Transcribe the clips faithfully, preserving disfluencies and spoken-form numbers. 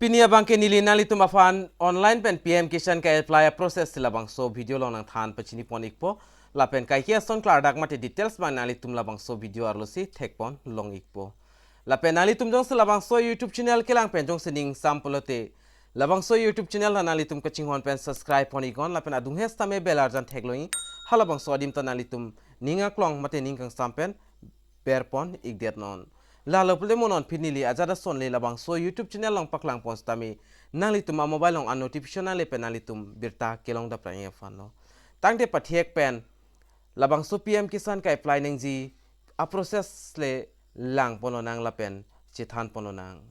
Pini abangke neli nanglitum aphan online pen P M Kisan ka-apply a-process si labangso video along nangthan pachini pon ikpo. Lapen kaike ason klardak mate details abang nanglitum labangso video arlo si thek pon long ikpo. Lapen nanglitum jongsi labangso YouTube channel kelang pen jongsi ning sam pulote, labangso YouTube channel nanglitum kachinghon pen subscribe pon iknon, lapen adung hes tame bell arjan theklong ik, halabangso adim ta nanglitum ning aklong mate ning kangsam pen ber pon ikdet non. Lalo pulote mo non pini neli ajat ason le labangso YouTube channel along paklang pon sitame nanglitum a-mobile along a-notification nangle pen nanglitum birta kelong dapprang aphan lo. Tangte pathek pen labangso P M Kisan ka-apply nangji a-process le lang pon lonang lapen chethan pon lonang.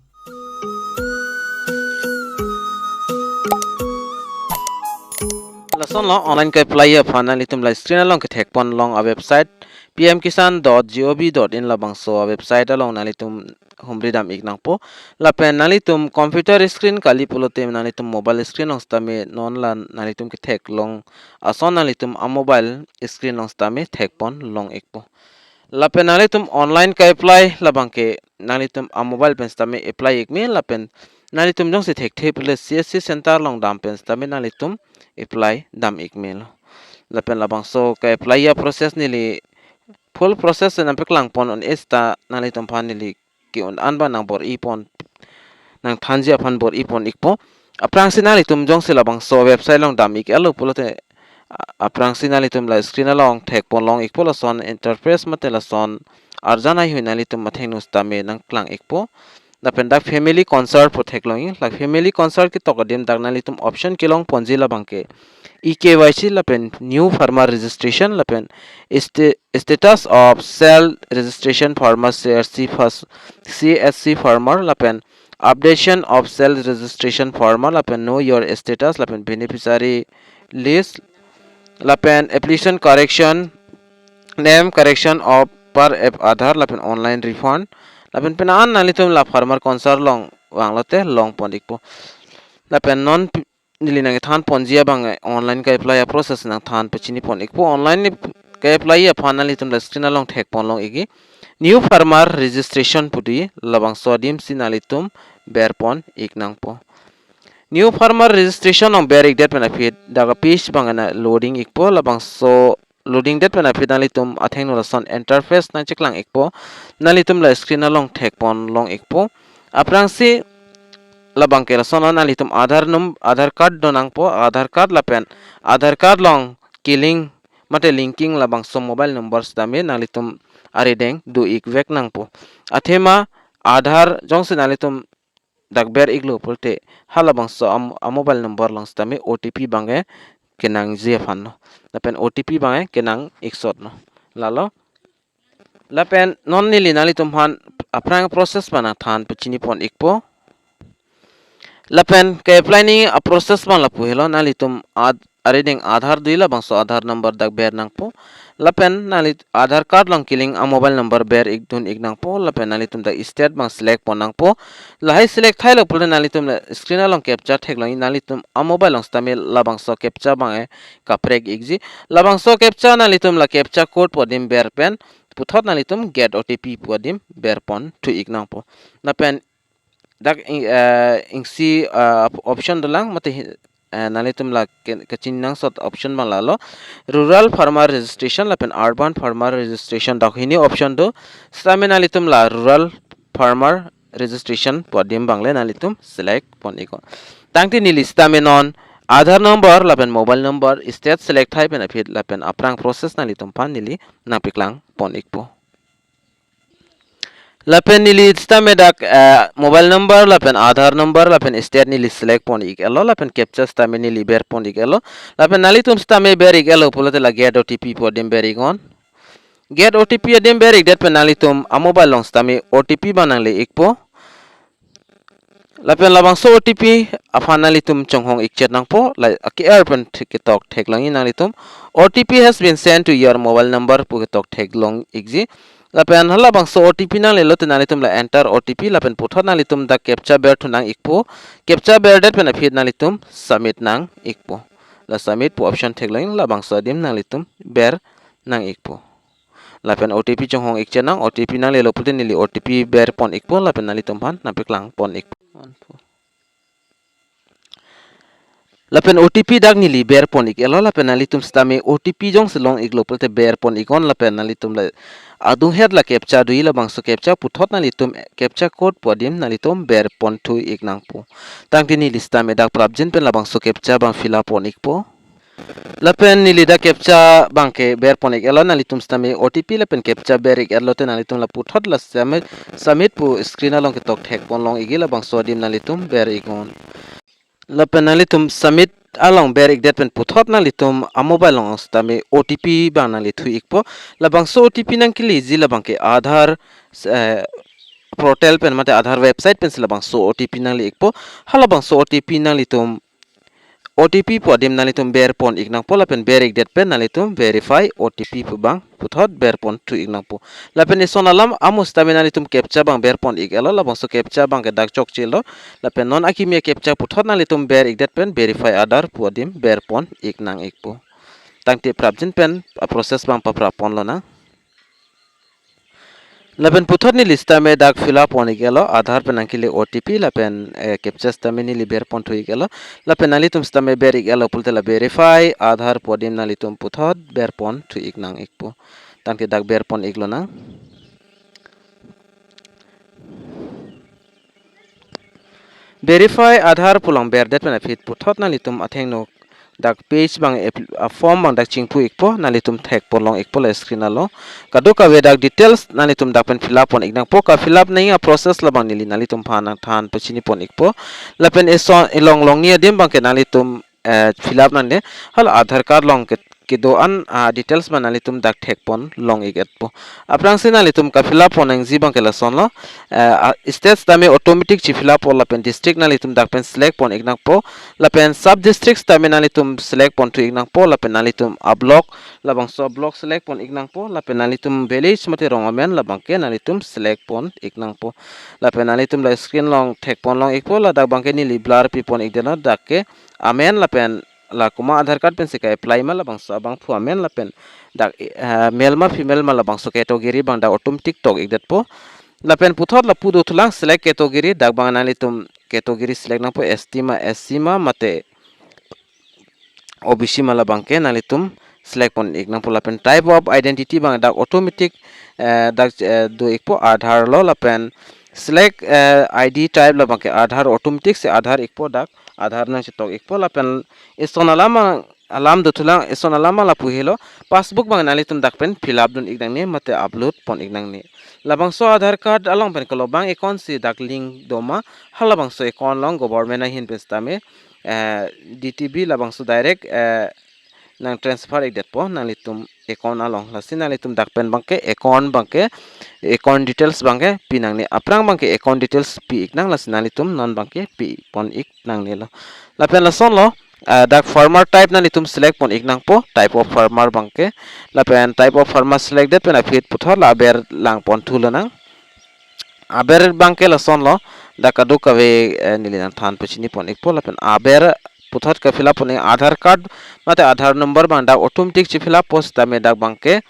Lason lo online ka-apply aphan nanglitum la screen along kethek pon long a-website P M kisan dot gov dot in labangso a-website along nanglitum humri dam ik nangpo. Lapen nanglitum computer screen kali pulote nanglitum mobile screen along sitame non la nanglitum kethek long ason nanglitum a-mobile screen along sitame thek pon long ikpo. Lapen nanglitum online ka-apply labangke nanglitum a-mobile pen sitame apply ik me, lapen nanglitum jongsi thekthe pule C S C center along dam pen sitame nanglitum apply dam ik me lo. Lapen labangso ka-apply a-process neli full process nangpaklang pon un-e seta nanglitum aphan neli ke-un an abang nangbor-i pon, nangthanji aphan bor-i pon ikpo. Aphrangsi nanglitum jongsi labangso website along dam ik-et lo pulote, a-, aphrangsi nanglitum la screen along thek pon long ikpo, lason interface mate lason arjan haihui nanglitum athengno sitame nangklang ikpo. Lapen dak family concern pu theklong ik, la family concern ketok adim dak nanglitum option kelong ponji labangke E K Y C lapen new farmer registration lapen sta-, status of self registration farmer C R C first, C S C farmer lapen updation of self registration farmer lapen know your status lapen beneficiary list lapen application correction, name correction of per app Aadhaar lapen online refund lapen penang an nanglitum la farmer concern along vanglote long pon ikpo. Lapen non pi-, neli nangthan ponji abang, eh, online ka-apply a-process nangthan pachini pon ikpo. Online ni ka-apply aphan nanglitum la screen along thek pon long ikji. New farmer registration pu di labangso adim si nanglitum ber pon ik nangpo. New farmer registration along ber ikdet pen aphi dak a-page abang na loading ikpo, labangso loading det pen aphi nanglitum athengno lason interface nangcheklang ikpo. Nanglitum la screen along thek pon long ikpo. Aphrangsi labangke lason nanglitum Aadhaar num-, Aadhaar card do nangpo, Aadhaar card lapen Aadhaar card along ke-link mate linking labangso mobile number sitame nanglitum arideng do ik vek nangpo. Athema Aadhaar jongsi nanglitum dak ber iklo pulote halabangso am-, a-mobile number along sitame O T P abangke kenangji aphan lo. Lapen O T P abangke kenang iksot lo. Lalo. Lapen non neli nanglitum aphan aphrang process abang nangthan pachini pon ikpo. Lapen ka-apply ni a-process abang lapu helo, nanglitum ad-, arideng Aadhaar do-i, labangso Aadhaar number dak ber nangpo. Lapen nangli Aadhaar card along ke-link a-mobile number ber ik dun ik nangpo. Lapen nanglitum dak state abang select pon nangpo. Lahai select thailo pulote nanglitum la screen along captcha theklong ik, nanglitum a-mobile along sitame labangso captcha abangke kaprek ikji. Labangso captcha nanglitum la captcha code pu adim ber pen puthot nanglitum get O T P pu adim ber pon thu ik nangpo. Lapen dak ing-, eh, ingsi, eh, op-, option dolang mate hi-, eh, nanglitum la ke-, kachini nangsot option abang lalo. Rural farmer registration lapen urban farmer registration dak hini option do. Sitame nanglitum la rural farmer registration pu adim abangle nanglitum select pon iknon. Tangte neli sitame non Aadhaar number lapen mobile number state select thai pen aphi lapen aphrang process nanglitum aphan neli nangpaklang pon ikpo. Lapen neli sitame dak, eh, mobile number lapen Aadhaar number lapen state neli select pon ik-et lo lapen captcha sitame neli ber pon ik-et lo. Lapen nanglitum sitame ber ik-et lo pulote la get O T P pu adim ber iknon. Get O T P adim ber ikdet pen nanglitum a-mobile along sitame O T P abang nangle ikpo. Lapen labangso O T P aphan nanglitum chonghong ikchet nangpo, la ake-er pen thek-, ketok theklong ik nanglitum. O T P has been sent to your mobile number pu ketok theklong ikji. Lapen halabangso O T P nanglelo te nanglitum la enter O T P lapen puthot nanglitum dak captcha ber thu nang ikpo. Captcha berdet pen aphi nanglitum submit nang ikpo. La submit pu option theklong ik, labangso adim nanglitum ber nang ikpo. Lapen O T P chonghong ikchet nang, O T P nanglelo pulote neli O T P ber pon ikpo, lapen nanglitum aphan nangpaklang pon ikpo. Lapen O T P dak neli berpon ik-etlo, lapen nanglitum sitame O T P jongsi long iklo pulote berpon iknon, lapen nanglitum la adunghet la captcha do-i, labangso captcha puthot nanglitum captcha code pu adim nanglitum berpon thu ik nangpo. Tangte neli sitame dak prapjin pen labangso captcha abang fill up pon ikpo. Lapen neli dak captcha abangke berpon ik-etlo, nanglitum sitame O T P lapen captcha ber ik-etlo te nanglitum la puthot la submit, submit pu screen along ketok thekpon long ikji, labangso adim nanglitum ber iknon. Lapen nanglitum submit along ber ikdet pen puthot nanglitum a mobile along sitame O T P abang nangli thu ikpo. Labangso O T P nangkeleji labangke Aadhaar, eh, portal pen mate Aadhaar website pensi labangso O T P nangli ikpo. Halabangso O T P nanglitum, O T P pu adim nanglitum berpon ik nangpo, lapen ber ikdet pen nanglitum verify O T P pu abang puthot berpon thu ik nangpo. Lapen ison alam amo sitame nanglitum captcha abang berpon ik-etlo, labangso captcha abangke dak chokchelo. Lapen non akimi a captcha puthot nanglitum ber ikdet pen verify Aadhaar pu adim berpon ik nang ikpo. Tangte prapjin pen a process abang paprap ponlonang. Lapen puthot neli sitame dak fill up pon ik-etlo, Aadhaar pen nangkele O T P lapen, eh, captcha sitame neli berpon thu ik-etlo. Lapen nanglitum sitame ber ik-etlo pulote la verify Aadhaar pu adim nanglitum puthot berpon thu ik nang ikpo. Tangte dak berpon iklonang. Verify Aadhaar pu along berdet pen aphi puthot nanglitum athengno dak page abang ap-, a form abang dak chingpu ikpo, nanglitum thekpon long ikpo la screen along. Kadokave dak details nanglitum dak pen fill up pon ik nangpo, ka fill up nangji a process labang neli nanglitum aphan nangthan pachini pon ikpo. Lapen ison ilong longni adim abangke nanglitum, eh, fill up nangne, hala Aadhaar card along ke, kedo-an, ah, details abang nanglitum dak thekpon long ik-etpo. Aphrangsi nanglitum ka fill up pon nangji abangke lasonlo, eh, ah, state sitame automatic chi fill up po, lapen district nanglitum dak pen select pon ik nangpo, lapen sub district sitame nanglitum select pon thu ik nangpo, lapen nanglitum a block, labangso block select pon ik nangpo, lapen nanglitum village mate rong amen labangke nanglitum select pon ik nangpo. Lapen nanglitum la screen along thekpon long ikpo, ladak abangke neli blur pipon ikdetlo, dak ke amen lapen la komat Aadhaar card pensi ka-apply ma labangso abangphu amen lapen dak, eh, male ma female ma labangso category abang dak automatic tok ikdetpo. Lapen puthot lapu dothulang select category, dak abang nanglitum category select nangpo, S T ma, S C ma, mate O B C ma labangke nanglitum select pon ik nangpo. Lapen type of identity abang dak automatic, eh, dak, eh, do ikpo Aadhaar lo, lapen select, eh, I D type labangke Aadhaar, automatic si Aadhaar ikpo, dak Aadhaar nangchetok ikpo. Lapen ison alam, alam dothulang, ison alam lapu helo, passbook abang nanglitum dak pen fill up dun ik nangne mate upload pon ik nangne. Labangso Aadhaar card along pen kolo bang account si dak link doma, halabangso account along government ahin pen sitame, eh, D T B labangso direct, eh, nang transfer ikdetpo nanglitum account along. Lasi nanglitum dak pen abangke account abangke, account details abangke pi nangne. Aphrang abangke account details pi ik nang, lasi nanglitum non abangke pipon ik nangnelo. Lapen lasonlo, ah, dak farmer type nanglitum select pon ik nangpo, type of farmer abangke. Lapen type of farmer select det pen aphi puthot la aber lang pon thulonang. Aber abangke lasonlo, dak kadokave, eh, neli nangthan pachini pon ikpo, lapen aber puthot ka fill up pon ik, Aadhaar card mate Aadhaar number abang dak automatic chi fill up po sitame dak abangke,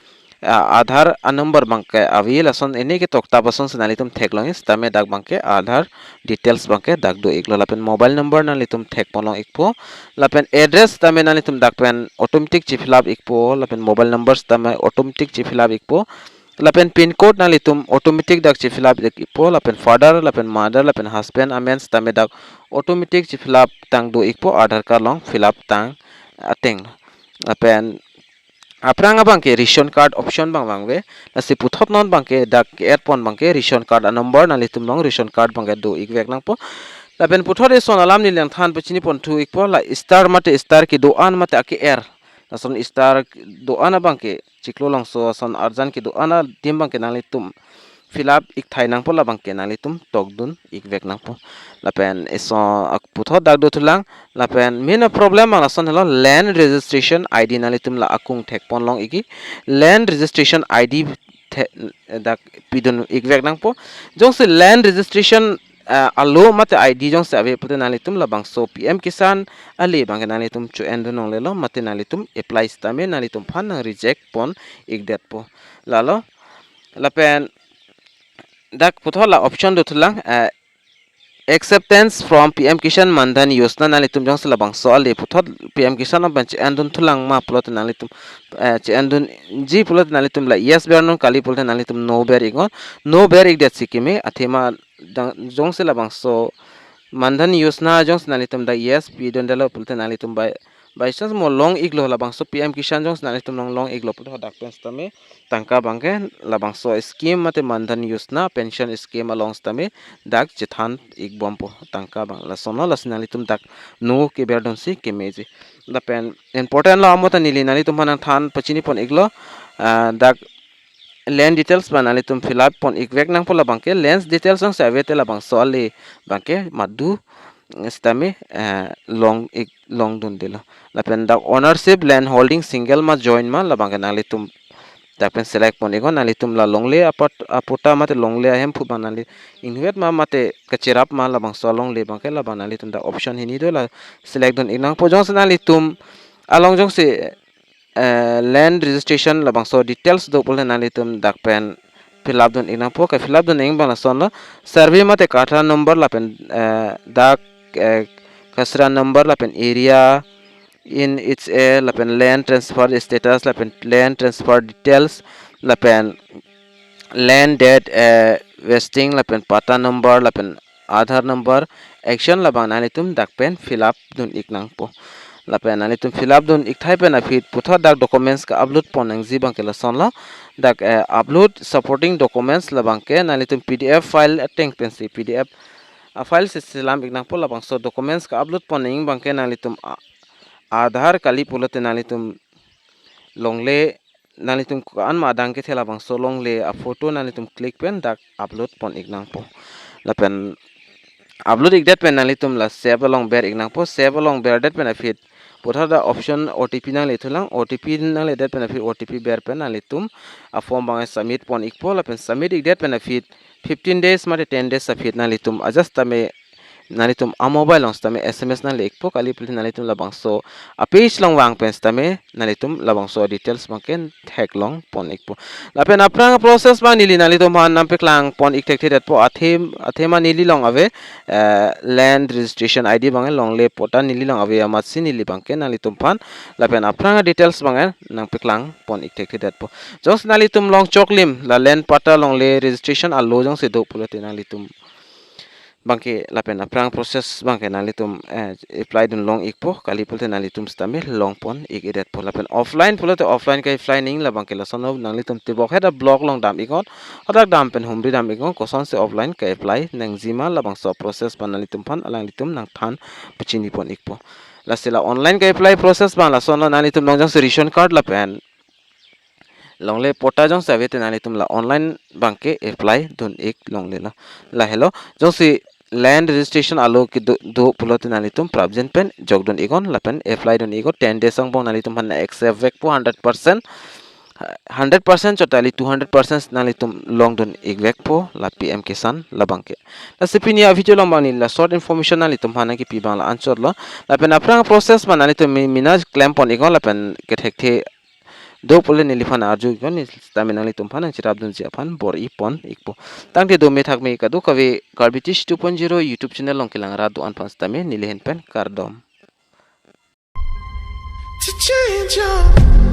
ah, Aadhaar a number abangke ave, lason ini ke tokta pason si nanglitum theklong sitame dak abangke Aadhaar details abangke dak do iklo, lapen mobile number nanglitum thekpon long ikpo, lapen address sitame nanglitum dak pen automatic chi fill up ikpo, lapen mobile number sitame automatic chi fill up ikpo, lapen pin code nanglitum automatic dak chi fill up ik-, ikpo, lapen father, lapen mother, lapen husband, amen sitame dak automatic chi fill up tang do ikpo, Aadhaar card along fill up tang ateng. Lapen aphrang abangke ration card option abang vangve, lasi puthot non abangke dak add pon abangke ration card a number nanglitum along ration card abangke do ikvek nangpo. Lapen puthot ison alam neli nangthan pachini pon thu ikpo, la star mate star kedo-an mate ake-er, lason star do-an abangke chiklolongso ason arjan kedo-an adim abangke nanglitum fill up ik thai nangpo, labangke nanglitum tokdun ikvek nangpo. Lapen ison ak puthot dak dothulang, lapen main problem abang lason helo land registration I D, nanglitum la akung thekpon long ikji, land registration I D the-, dak pidun ikvek nangpo. Jongsi land registration, ah, alo mate I D jongsi ave pute nanglitum labangso P M Kisan ale abangke nanglitum cho-en dun longlelo, mate nanglitum apply sitame nanglitum aphan nang reject pon ikdetpo. Lalo, lapen dak puthot la option dothulang, eh, acceptance from P M Kisan Mandhan Yojana, nanglitum jongsi labangso ale puthot P M Kisan along pen che-endun thulang ma pulote nanglitum, eh, che-endunji pulote nanglitum la yes ber non, kali pulote nanglitum no ber iknon. No ber ikdet si keme, athema dang, jongsi labangso Mandhan Yojana jongsi nanglitum dak yes pidundetlo pulote nanglitum by, by chance mo long iklo, labangso P M Kisan jongsi nanglitum long, long iklo pulote hadak pen sitame tangka abangke labangso scheme mate Mandhan Yojana pension scheme along sitame dak chethan ikbompo tangka abang. Lasonlo, lasi nanglitum dak no keberdunsi kemeji. Lapen important lo amo ta neli nanglitum aphan nangthan pachini pon iklo, ah, dak land details abang nanglitum fill up pon ikvek nangpo. Labangke land details jongsi ave te labangso ale abangke madu sitame, eh, long ik, longdundelo. Lapen dak ownership, land holding single ma joint ma, labangke nanglitum dak pen select pon iknon. Nanglitum la longle apat, apatta mate longle ahemphu abang nangli ingvet ma mate kacherap ma, labangso longle abangke labang nanglitum dak option hini do, la select dun ik nangpo. Jongsi nanglitum along jongsi, eh, land registration labangso details do pulote nanglitum dak pen fill up dun ik nangpo. Ke fill up dun ik abang lasonlo, survey mate kata number lapen, eh, dak, eh, khasra number lapen area in its a, lapen land transfer status, lapen land transfer details, lapen land deed, eh, vesting, lapen patta number, lapen Aadhaar number, action labang nanglitum dak pen fill up dun ik nangpo. Lapen nanglitum fill up dun ik thai pen aphi puthot dak documents ka-upload pon nangji abangke lasonlo. Dak, eh, upload supporting documents labangke nanglitum P D F file ateng pensi P D F a-file si selam ik nangpo. Labangso documents ka-upload pon nangji abangke nanglitum a-, Aadhaar kali pulote nanglitum longle, nanglitum ko-an ma adang kethe labangso longle aphoto nanglitum click pen dak upload pon ik nangpo. Lapen upload ikdet pen nanglitum la save along ber ik nangpo. Save along berdet pen aphi puthot dak option O T P nangle thulang. O T P nangledet pen aphi O T P ber pen nanglitum a-form abang submit pon ikpo. Lapen submit ikdet pen aphi fifteen days mate ten days aphi nanglitum ajat sitame nanglitum a-mobile along sitame S M S nangle ikpo, kali pulote nanglitum labangso a-page along vang pen sitame nanglitum labangso details abangke theklong pon ikpo. Lapen aphrang process abang neli nanglitum aphan nangpeklang pon ik thekthedetpo. Athe, athema neli along ave, eh, land registration I D abang longle patta neli along ave amatsi neli abangke nanglitum aphan lapen aphrang details abang nangpeklang pon ik thekthedetpo. Jongsi nanglitum long choklim la land patta longle registration alo jongsi do pulote nanglitum abangke lapen aphrang process abangke nanglitum, eh, apply dun long ikpo, kali pulote nanglitum sitame long pon ik-edetpo. Lapen offline pulote offline ka-apply nangji labangke lasonlo, nanglitum tibok heta block along dam iknon, hadak dam pen humri dam iknon, kosonsi offline ka-apply nangji ma, labangso process abang nanglitum aphan alanglitum nangthan pachini pon ikpo. Lasi la online ka-apply process abang lasonlo, nanglitum along jongsi ration card lapen longle patta jongsi ave te nanglitum la online abangke apply dun ik longlelo. Lahelo, jongsi land registration alo kedo, do pulote nanglitum prapjin pen jok dun iknon lapen apply dun iknon. Ten days angbong nanglitum aphan accept vekpo hundred percent. Hundred percent chot kali two hundred percent nanglitum long dun ikvekpo la P M Kisan labangke. Lasi pini a-video along abang neli la short information nanglitum aphan nangkepi abang la anchotlo. Lapen aphrang process abang nanglitum mi-, mina klem pon iknon lapen kethekthe do pulote neliphan arju iknon, neli sitame nanglitum aphan nangcherap dunji aphan bor-i pon ikpo. Tangte dome thakme kadokave Karbi Tish two point zero YouTube channel along kelang rat do-an aphan sitame neli ahin pen kardom. To change your